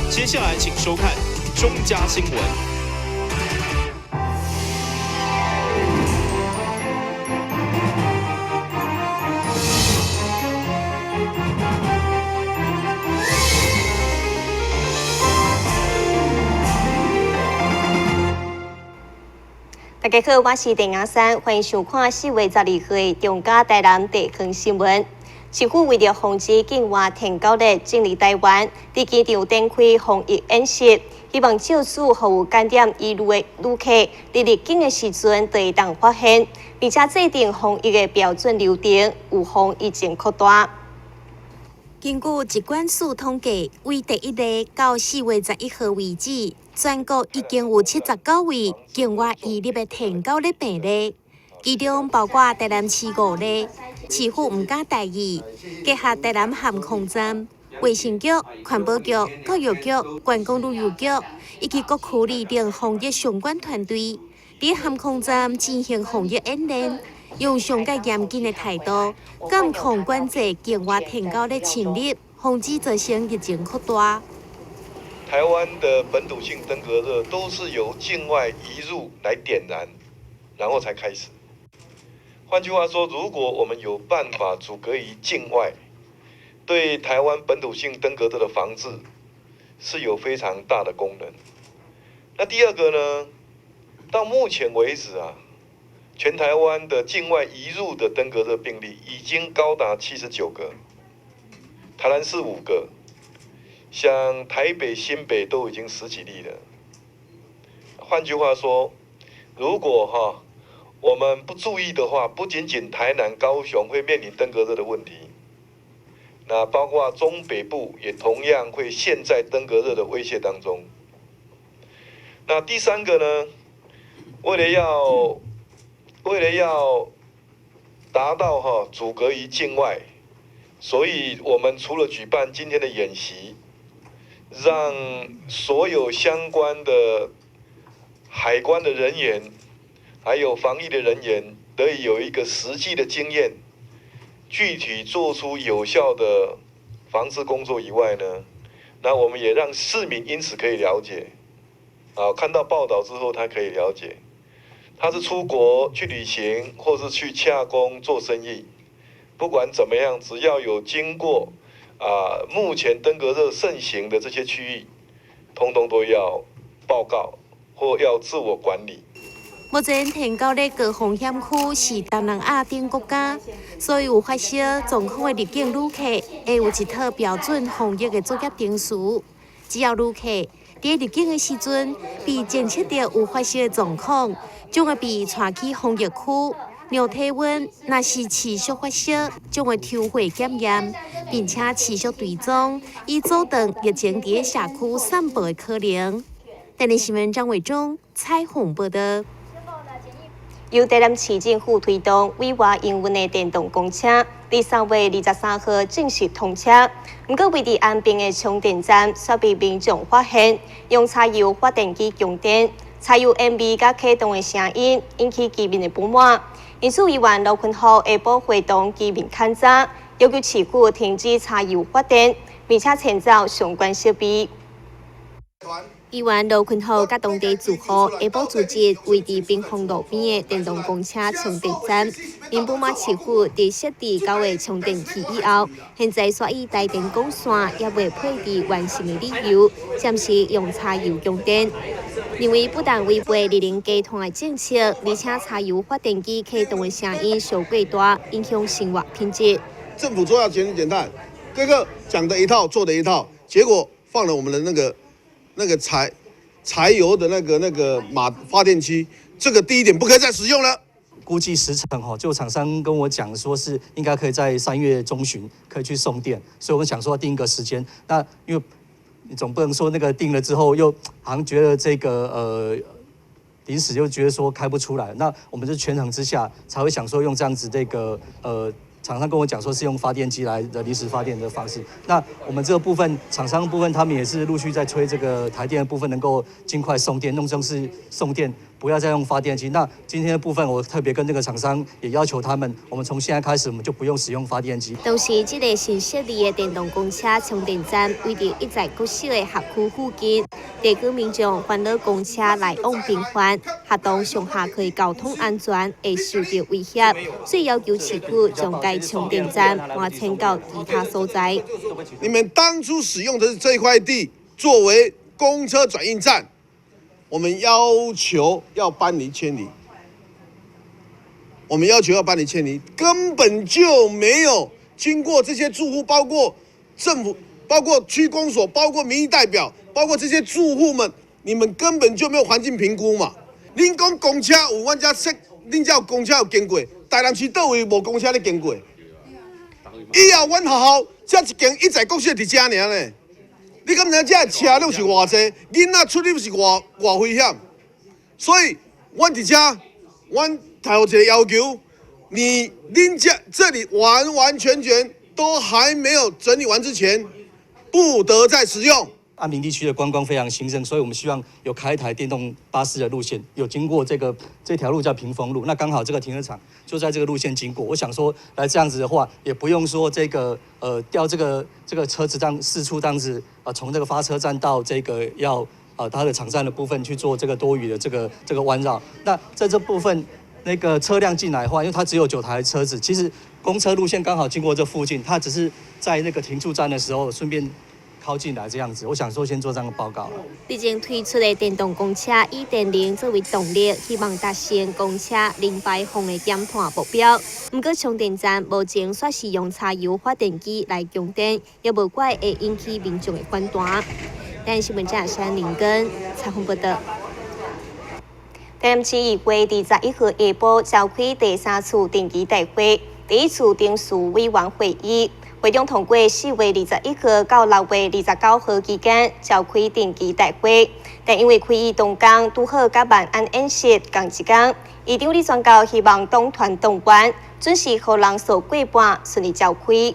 接下來請收看中嘉新聞。大家好，我是鄭雅珊，歡迎收看4月12號的中嘉台南地方新聞。市府為著防止境外天狗熱進入台灣，佇機場展開防疫演習，希望藉此予有感染疑慮的旅客，佇入境的時陣就會當發現，並且制定防疫的標準流程，預防疫情擴大。根據疾管署統計，為第一例到4月11號為止，全國已經有79位境外移入的天狗熱病例，其中包括台南市5例。市府毋敢大意，結合台南航空站、衛生局、環保局、教育局、觀光旅遊局以及各區里等防疫相關團隊，佇航空站進行防疫演練，用上蓋嚴謹的態度，監控管制境外天狗的侵入，防止造成疫情擴大。台灣的本土性登革熱都是由境外移入來點燃，然後才開始。換句話說，如果我們有辦法阻隔於境外，對台灣本土性登革熱的防治是有非常大的功能。那第二個呢？到目前為止啊，全台灣的境外移入的登革熱病例已經高達79個，台南市5個，像台北、新北都已經十幾例了。換句話說，如果哈，我們不注意的話，不僅僅台南、高雄會面臨登革熱的問題，那包括中北部也同樣會陷在登革熱的威脅當中。那第三個呢，為了要達到哈阻隔於境外，所以我們除了舉辦今天的演習，讓所有相關的海關的人員，還有防疫的人員得以有一個實際的經驗，具體做出有效的防治工作以外呢，那我們也讓市民因此可以了解，啊，看到報道之後他可以了解，他是出國去旅行，或是去洽公做生意，不管怎麼樣，只要有經過啊目前登革熱盛行的這些區域，通通都要報告或要自我管理。目前天狗熱高風險區是東南亞等國家，所以有發燒狀況的入境旅客會有一套標準防疫的作業程序。只要旅客佇入境的時陣被檢測著有發燒的狀況，將會被帶去防疫區量體溫。若是持續發燒，將會抽血檢驗，並且持續追蹤，以阻斷疫情佇社區散播的可能。電視新聞張偉忠採訪報道。由台南市政府推動委外營運的電動公車，佇3月23號正式通車。毋過，位佇安平的充電站，卻被民眾發現用柴油發電機供電，柴油煙味佮啟動的聲音引起居民的不滿。因此，議員羅坤豪下晡會同居民勘查，要求市府停止柴油發電，並且遷走相關設備。議員羅坤豪佮當地住戶下晡組織位佇屏風路邊的電動公車充電站，𪜶不滿市府佇設置九個充電器以後，現在煞以台電公線猶未配置完成的理由，暫時用柴油供電。認為不但違背綠能低碳的政策，而且柴油發電機啟動的聲音傷過大，影響生活品質。政府說要節能減碳，這個講的一套，做的一套，結果放了我們的那個柴油的那個馬發電機，這個第一點不可以再使用了。估計時程哈，就廠商跟我講說是應該可以在3月中旬可以去送電，所以我們想說定一個時間。那因為你總不能說那個定了之後又好像覺得這個臨時又覺得說開不出來，那我們就權衡之下才會想說用這樣子這個。廠商跟我講說是用發電機來的臨時發電的方式。那我們這個部分廠商部分，他們也是陸續在催這個台電的部分能夠盡快送電，弄成是送電，不要再用發電機。那今天的部分，我特別跟這個廠商也要求他們，我們從現在開始，我們就不用使用發電機。同時，這个新設立的電動公車充電站位佇一在國小的學區附近，地區民眾煩惱公車來往頻繁，學童上下課交通安全會受到威脅，所以要求市府將該充電站搬遷到其他所在。你們當初使用的是這塊地作為公車轉運站，我們要求要搬離遷離，我們要求要搬離遷離，根本就沒有經過這些住戶，包括政府、包括區公所、包括民意代表、包括這些住戶們，你們根本就沒有環境評估嘛？恁講公車有，阮遮說，恁遮有公車有經過，台南市佗位無公車咧經過？以後阮學校這一間一在國小佇遮爾呢。你敢知影這車攏是偌濟，囡仔出入是偌偌危險？所以，阮佇遮，阮提出一個要求，你恁這這裡完完全全都還沒有整理完之前，不得再使用。安平地區的觀光非常興盛，所以我們希望有開一台電動巴士的路線，有經過這個這條路叫屏風路，那剛好這個停車場就在這個路線經過。我想說，來這樣子的話，也不用說這個調這個車子這樣四處這樣子啊，從這個發車站到這個要它的場站的部分去做這個多餘的這個彎繞。那在這部分那個車輛進來的話，因為它只有9台車子，其實公車路線剛好經過這附近，它只是在那個停駐站的時候順便靠進來這樣子，我想說先做這樣的報告了。最近推出的電動公車以電能作為動力，希望達成公車零排放的減碳目標。毋過充電站目前煞是用柴油發電機來供電，也無怪會引起民眾的反彈。台視新聞記者林根採訪報道。台南市議會21號下晡召開第三次定期大會，第一次臨時委員會議。會中通過4月21號到6月29號期間召開定期大會，但因為開議當工拄好佮萬安演習仝一工，議長李全教希望黨團動員準時予人數過半，順利召開。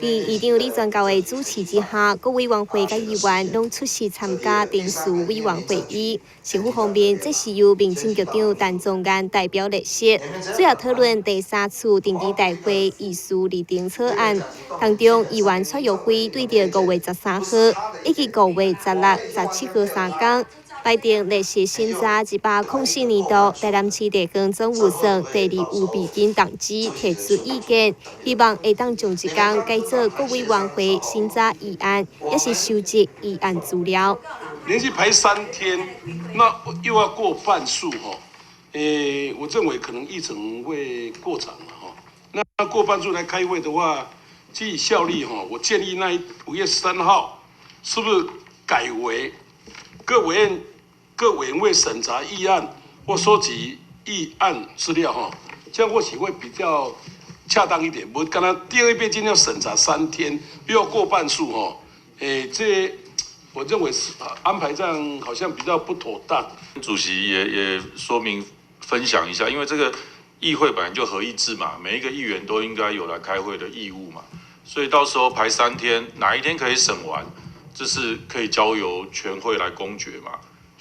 佇議長李全教的主持之下，各委員會佮議員攏出席參加臨時委員會議。市府方面，這是由民政局長陳宗彥代表列席，主要討論第三次定期大會議事日程草案。當中，議員蔡玉輝對著5月13號以及5月16、17號三工排定列席審查104年度台南市地方總預算第二預備金動支提出意見，希望會當將一工改做各委員會審查議案，抑是收集議案資料。連續排3天，那又要過半數吼，我認為可能議程會過長了吼。那過半數來開會的話，基於效率吼，我建議那5月3號是不是改為各委員會審查議案或收集議案資料哈，這樣或許會比較恰當一點。我剛剛第二遍今天要審查3天，又要過半數哈，這我認為是安排這樣好像比較不妥當。主席也說明分享一下，因為這個議會本來就合議制嘛，每一個議員都應該有來開會的義務嘛，所以到時候排三天，哪一天可以審完，這是可以交由全會來公決嘛。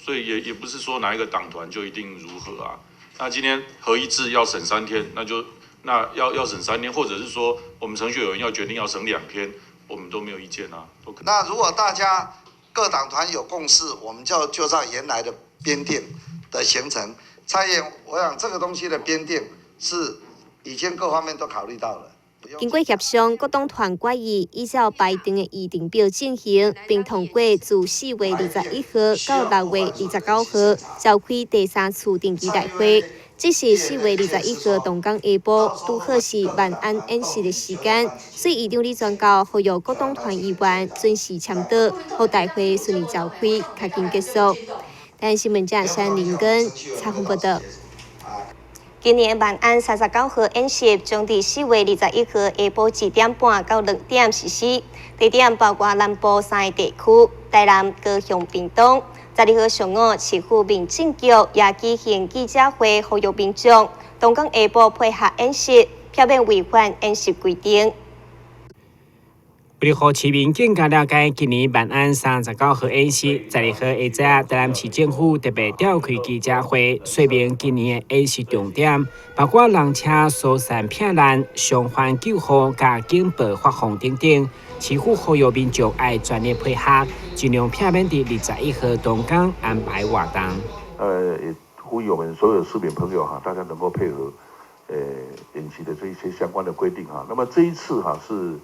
所以也不是說哪一個黨團就一定如何啊。那今天合議制要審三天，那就那要審三天，或者是說我們程序委員要決定要審2天，我們都沒有意見啊。都可以。那如果大家各黨團有共識，我們就照原來的編定的行程。蔡議員，我想這個東西的編定是已經各方面都考慮到了。經過協商，各黨團決議依照排定的議程表進行，並通過自4月21號到6月29號召開第三次定期大會。只是4月21號當工下晡，拄好是萬安演習的時間，所以議長李全教呼籲各黨團議員準時簽到，予大會順利召開，較緊結束。台視新聞記者林根採訪報道。今年萬安39號演習將佇4月21號下晡1點半到2點實施，地點包括南部三個地區：台南、高雄、屏東。12號上午，市府民政局也舉行記者會，呼籲民眾當工下晡配合演習，避免違反演習規定。為了予市民更加了解今年萬安39號演習，12號下晝，台南市政府特別召開記者會，說明今年的演習重點，包括人車疏散避難、傷患救護、佮警報發放等等。市府呼籲民眾愛全力配合，盡量避免佇21號當工安排活動。也呼籲我們所有市民朋友哈，大家能夠配合，演習的這一些相關的規定哈。那麼這一次哈是。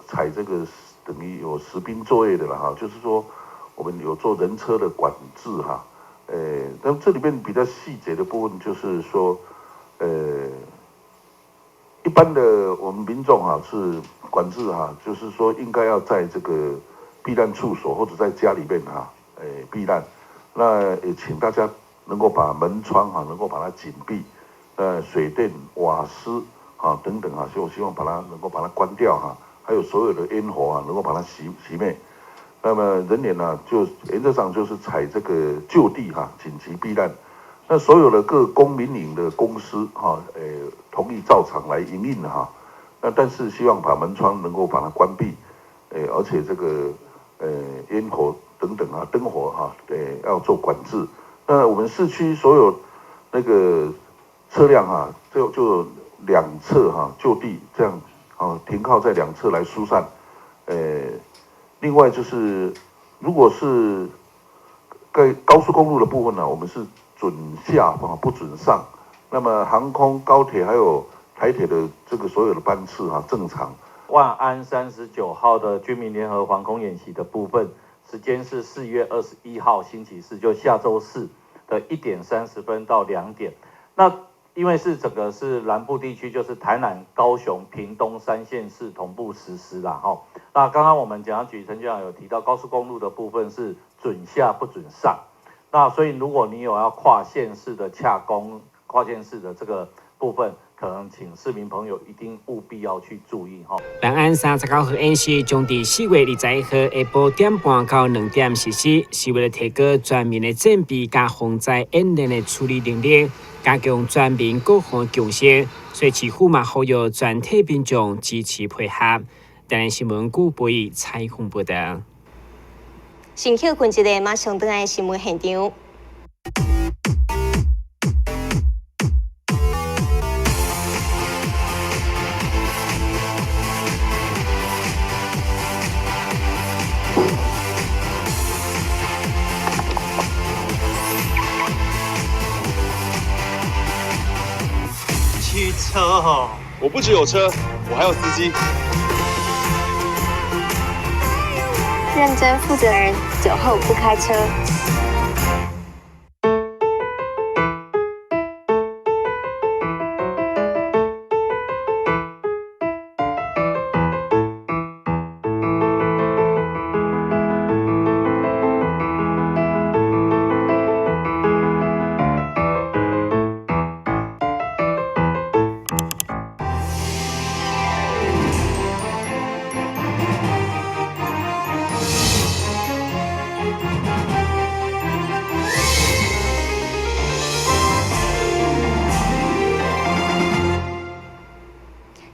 採這個等於有實兵作業的啦哈，就是說我們有做人車的管制哈，那這裡面比較細節的部分就是說，一般的我們民眾哈是管制哈，就是說應該要在這個避難處所或者在家裡面哈，避難，那也請大家能夠把門窗哈能夠把它緊閉，水電瓦斯。啊，等等啊，所以我希望把它能夠把它關掉哈，還有所有的煙火啊，能夠把它熄滅。那麼人員呢，就原則上就是採這個就地哈緊急避難。那所有的各公民營的公司哈，同意照常來營運哈。那但是希望把門窗能夠把它關閉，而且這個煙火等等啊，燈火哈，要做管制。那我們市區所有那個車輛哈，就兩側哈就地這樣啊停靠在兩側來疏散，另外就是如果是在高速公路的部分呢，我們是准下啊不准上。那麼航空、高鐵還有台鐵的這個所有的班次哈正常。萬安39號的軍民聯合防空演習的部分，時間是4月21號星期四，就下週四的1點30分到2點。那因為是整個是南部地區，就是台南、高雄、屏東三縣市同步實施啦，吼。那剛剛我們檢察局陳局長有提到高速公路的部分是准下不准上，那所以如果你有要跨縣市的洽公、跨縣市的這個部分，可能請市民朋友一定務必要去注意吼。萬安39號演習將佇4月21號下晡點半到2點實施，是為了提高全民的戰備佮防災演練的處理能力，加強全民國防共識。所以市府嘛呼籲全體民眾支持配合。台南新聞古貝採訪報道。先休睏一下，馬上轉來新聞現場。汽車哦，我不只有車，我還有司機。認真負責人，酒後不開車。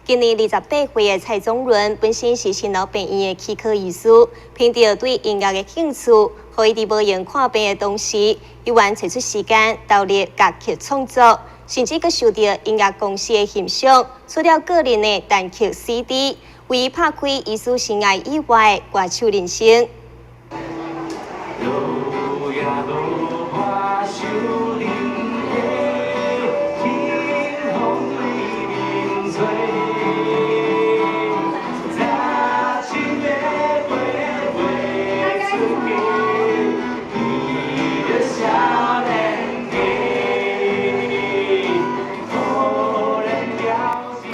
今年28歲的蔡宗倫本身是新老病院的齒科醫師，憑著對音樂的興趣，予伊佇無閒看病的同時，猶原揣出時間投入樂曲創作，甚至閣受著音樂公司的欣賞，出了個人的單曲 CD，為伊拍開醫師生涯以外的歌手人生。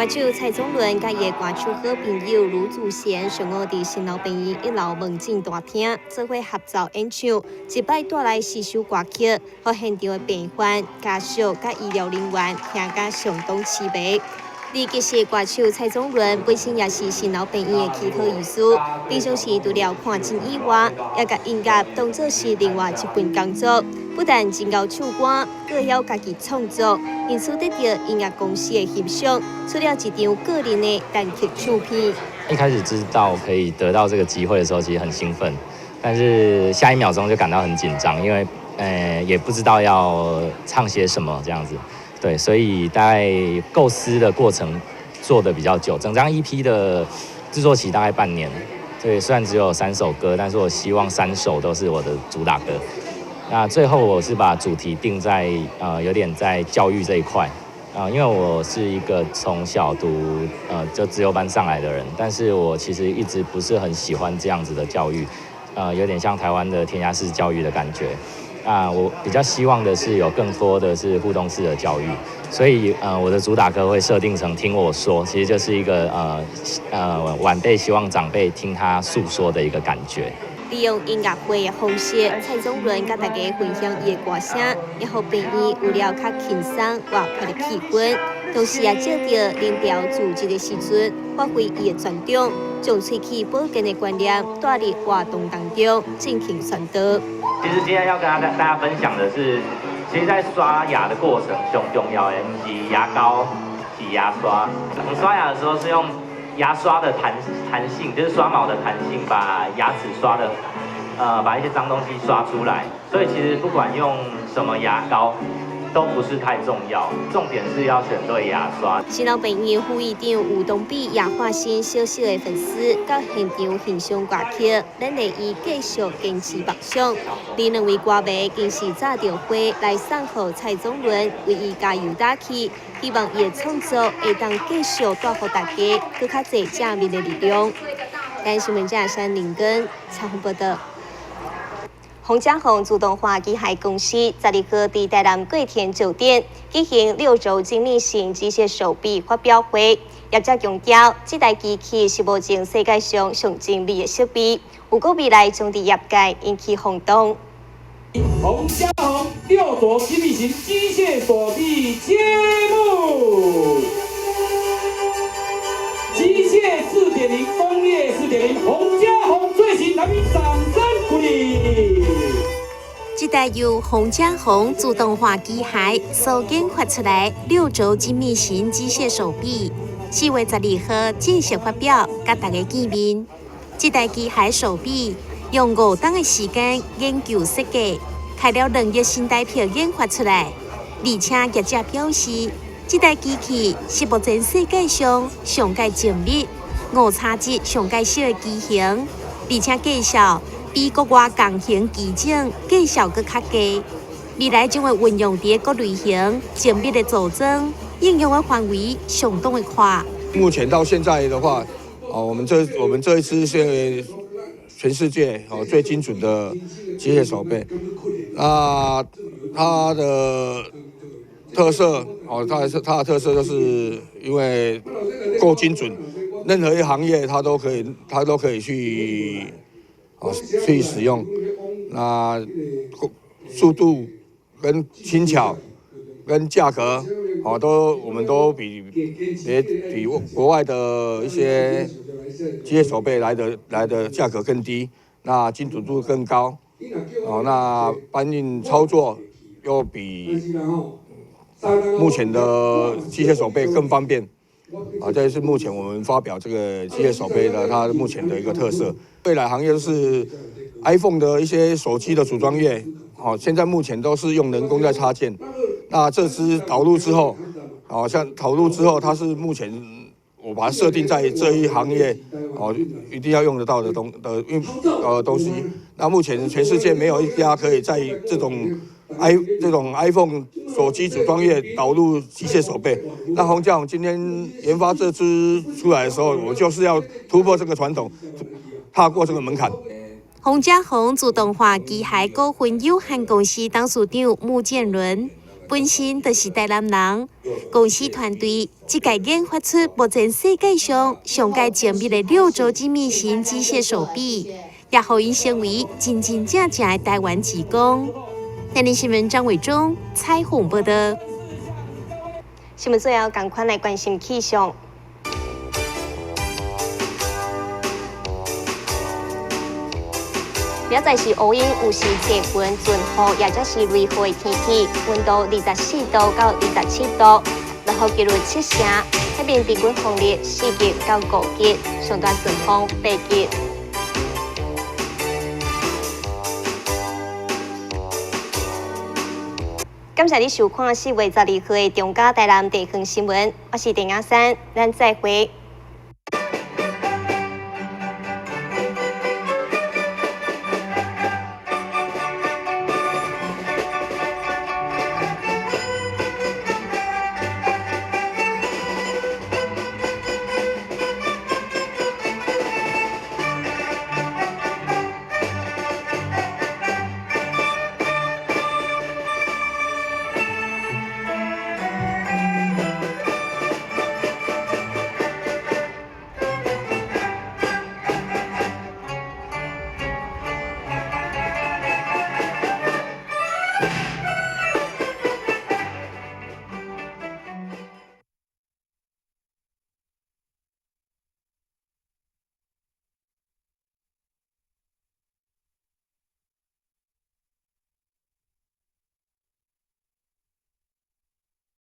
歌手蔡宗倫佮伊的歌手好朋友盧祖賢上午佇新老病院一樓門診大廳做伙合奏演唱，一擺帶來四首歌曲，予現場的病患、家屬佮醫療人員聽甲相當痴迷。而其實歌手蔡宗倫本身也是新老病院的齒科醫師，平常時除了看診以外，也共音樂當作是另外一份工作。不但真𠢕唱歌，閣會曉家己創作，因此得著音樂公司的欣賞，出了一張個人的單曲唱片。一開始知道可以得到這個機會的時候，其實很興奮，但是下一秒鐘就感到很緊張，因為也不知道要唱些什麼這樣子，對，所以大概構思的過程做得比較久，整張 EP 的製作期大概半年。對，雖然只有三首歌，但是我希望三首都是我的主打歌。那最後我是把主題定在有點在教育這一塊啊，因為我是一個從小讀就資優班上來的人，但是我其實一直不是很喜歡這樣子的教育，有點像台灣的填鴨式教育的感覺。啊，我比較希望的是有更多的是互動式的教育，所以我的主打歌會設定成聽我說，其實就是一個晚輩希望長輩聽他訴說的一個感覺。利用音樂會的方式，蔡宗倫佮大家分享伊的歌聲，也予病院有了較輕鬆活潑的氣氛。同時也藉著診療組織的時陣，發揮伊的專長，將喙齒保健的觀念帶入活動當中進行傳導。其實今天要跟大家分享的是，其實，在刷牙的過程上重要的毋是牙膏，是牙刷。我們刷牙的時候是用牙刷的彈性，就是刷毛的彈性，把牙齒刷的，把一些髒東西刷出來。所以其實不管用什麼牙膏，都不是太重要，重點是要選對牙刷。新老病院副院長吳東比也化身小小的粉絲，到現場欣賞歌曲，勉勵伊繼續堅持夢想。這兩位歌迷更是紮著花來送予蔡宗倫，為伊加油打氣，希望伊的創作會當繼續帶予大家閣較濟正面的力量。台視新聞記者林根採訪報導。洪家宏自動化機械公司12號佇台南桂田酒店舉行六軸精密型機械手臂發表會，業者強調，這台機器是目前世界上上精密的設備，預估未來將佇業界引起轟動。洪家宏六軸精密型機械手臂揭幕，機械4.0，工業4.0，洪家宏最新，來賓掌聲鼓勵。這台由洪家宏自動化機械所研發出來六軸精密型機械手臂，4月12號正式發表，佮大家見面。這台機械手臂用5冬的時間研究設計，開了2億新台幣研發出來，而且業者表示，這台機器是目前世界上上蓋精密、誤差值上蓋小的機型，而且價數比國外共型機種價數閣較低，未來將會運用佇各類型精密的組裝，應用的範圍相當的寬。目前到現在的話，哦，我們這一次是全世界哦最精準的機械手臂，那它的特色哦，它的特色就是因為夠精準，任何一行業它都可以去使用，那速度跟輕巧跟價格，哦，都我們都比國外的一些機械手臂來的價格更低，那精準度更高，哦，那搬運操作又比目前的機械手臂更方便，啊，這是目前我們發表這個機械手臂的它目前的一個特色。未來行業是 iPhone 的一些手機的組裝業，好，現在目前都是用人工在插件。那這支導入之後，好像導入之後，它是目前我把它設定在這一行業，哦，一定要用得到的東的運呃東西。那目前全世界沒有一家可以在這種 iPhone 手機組裝業導入機械手臂。那洪家宏今天研發這支出來的時候，我就是要突破這個傳統，踏過這個門檻。洪家宏自動化機械股份有限公司董事長穆建倫本身就是台南人，公司團隊這屆研發出目前世界上上蓋精密的六軸精密型機械手臂，也予𪜶成為真真正正的台灣之光。台視新聞張偉忠採訪報導。新聞最後，仝款來關心氣象。明仔載是烏雲，有時濟雲、陣雨，也則是雷雨的天氣，溫度24度到27度，落雨幾率七成，海面平均風力4級到5級，上大陣風8級。感謝你收看4月12號的中嘉台南地方新聞，我是鄭雅珊，咱再會。